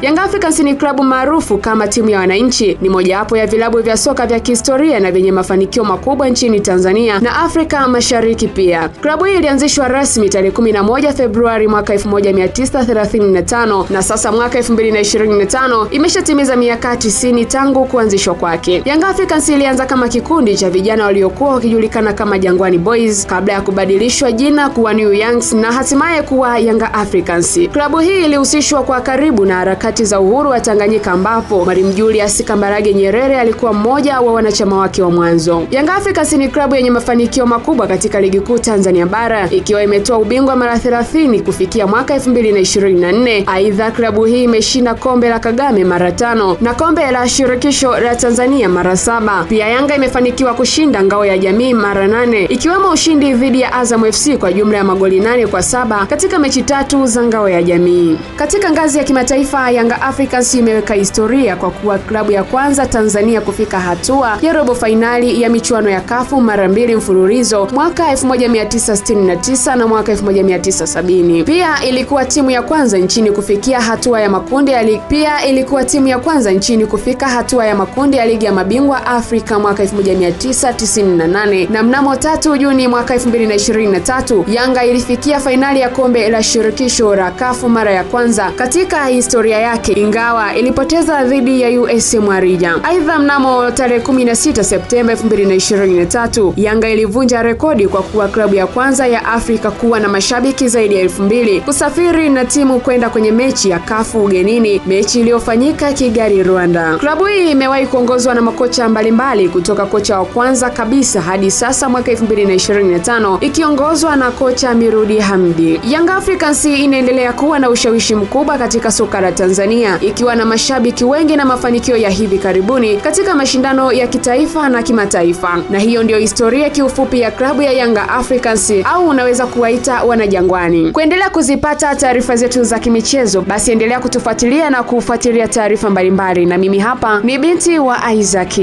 Young Africans ni klabu maarufu kama timu ya wananchi, ni mojawapo ya vilabu vya soka vya kihistoria na vyenye mafanikio makubwa nchini Tanzania na Afrika Mashariki pia. Klabu hii ilianzishwa rasmi tarehe 11 Februari mwaka 1935 na sasa mwaka 2025 imeshatimiza miaka 90 tangu kuanzishwa kwake. Young Africans ilianza kama kikundi cha vijana waliokuwa wakijulikana kama Jangwani Boys kabla ya kubadilishwa jina kuwa New Youngs na hatimaye kuwa Young Africans. Klabu hii ilihusishwa kwa karibu na harakati za uhuru wa Tanganyika ambapo Mwalimu Julius Kambarage Nyerere alikuwa mmoja wa wanachama wake wa mwanzo. Young Africans ni klabu yenye mafanikio makubwa katika ligi kuu Tanzania bara, ikiwa imetoa ubingwa mara 30 kufikia mwaka 2024. Aidha, klabu hii imeshinda kombe la Kagame mara 5 na kombe la shirikisho la Tanzania mara 7. Pia Yanga imefanikiwa kushinda ngao ya jamii mara 8, ikiwemo ushindi dhidi ya Azam FC kwa jumla ya magoli 8-7 katika mechi 3 za ngao ya jamii. Katika ngazi ya kimataifa, Young Africans imeweka historia kwa kuwa klabu ya kwanza Tanzania kufika hatua ya robo fainali ya michuano ya kafu mara 2 mfululizo mwaka 1969 na mwaka 1970. Pia ilikuwa timu ya kwanza nchini kufikia hatua ya makundi ya ligi. Pia ilikuwa timu ya kwanza nchini kufika hatua ya makundi ya ligi ya mabingwa Afrika mwaka 1998, na mnamo 3 Juni mwaka 2023 Yanga ilifikia fainali ya kombe la shirikisho la kafu mara ya kwanza katika historia yake, ingawa ilipoteza dhidi ya USM Arija. Aidha, mnamo tarehe 16 Septemba 2023 Yanga ilivunja rekodi kwa kuwa klabu ya kwanza ya Afrika kuwa na mashabiki zaidi ya 2000 kusafiri na timu kwenda kwenye mechi ya kafu ugenini, mechi iliyofanyika Kigali, Rwanda. Klabu hii imewahi kuongozwa na makocha mbalimbali kutoka kocha wa kwanza kabisa hadi sasa mwaka 2025 ikiongozwa na kocha Mirudi Hamdi. Young Africans inaendelea kuwa na ushawishi mkubwa katika soka la Tanzania, ikiwa na mashabiki wengi na mafanikio ya hivi karibuni katika mashindano ya kitaifa na kimataifa. Na hiyo ndio historia kiufupi ya klabu ya Young Africans, au unaweza kuwaita wanajangwani. Kuendelea kuzipata taarifa zetu za kimichezo, basi endelea kutufuatilia na kufuatilia taarifa mbalimbali. Na mimi hapa ni binti wa Isaac.